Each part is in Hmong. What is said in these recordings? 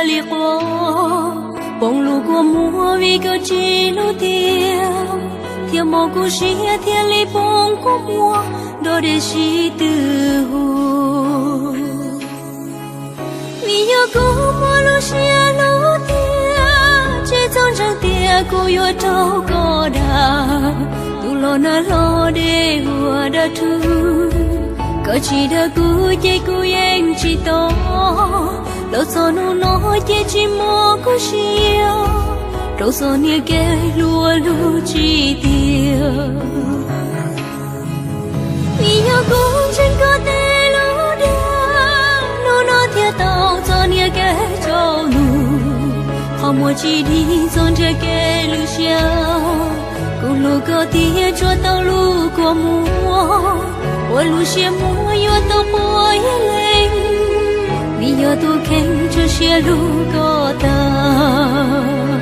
li quaj, poob lub kua muag vim koj tsis hlub tiag, thiaj mob kuv siab thiaj li poob kua muag nrog dej sib twv hu. Vim yog kuv muaj lub siab hlub tiag, tsis txaus ntseeg tias kuv yuav raug koj dag. Tus los nag hlo dej ua dag rhuv, koj tsis dag kuv ces kuv yeej tsis tos. Los txog hnub no ces tsis muaj kuv siab, rau txog niag kev hlub ua luaj tsis tiag. Vim yog kuv ntseeg koj tej lus dag, hnub no thiaj tau txog niag kev tsaus ntuj. Qhov muag tsis dig txog nrhiav kev lwj siab, kuv hlub koj tiag tsuas tau lub kua muag, ua lub siab muag yuav tau pua ib leeg, vim yog tus kheej tsuas siab hlub koj tag.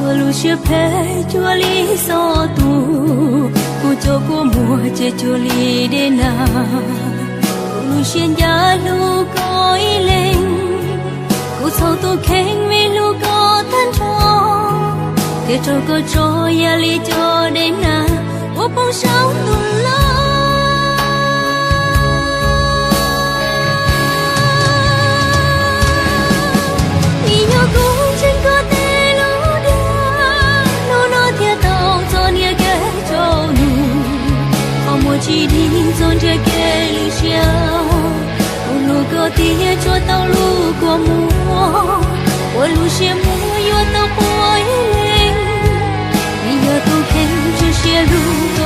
Koj lub siab phem cuag li xov tus, kuv cov kua muag ces cuag li dej nag. Kuv lub siab ncaj hlub koj ib leeg, kuv txhaum tus kheej vim hlub koj tag nrho, thiaj raug koj tso yam li cov dej nag uas poob saum ntuj los. Vim yog kuv ntseeg koj tej lus dag, hnub no thiaj tau txog niag kev tsaus ntuj. Qhov muag tsis dig txog nrhiav kev lwj siab, kuv hlub koj tiag tsuas tau lub kua muag, ua lub siab muag yuav tau pua ib leeg, vim yog tus kheej tsuas siab hlub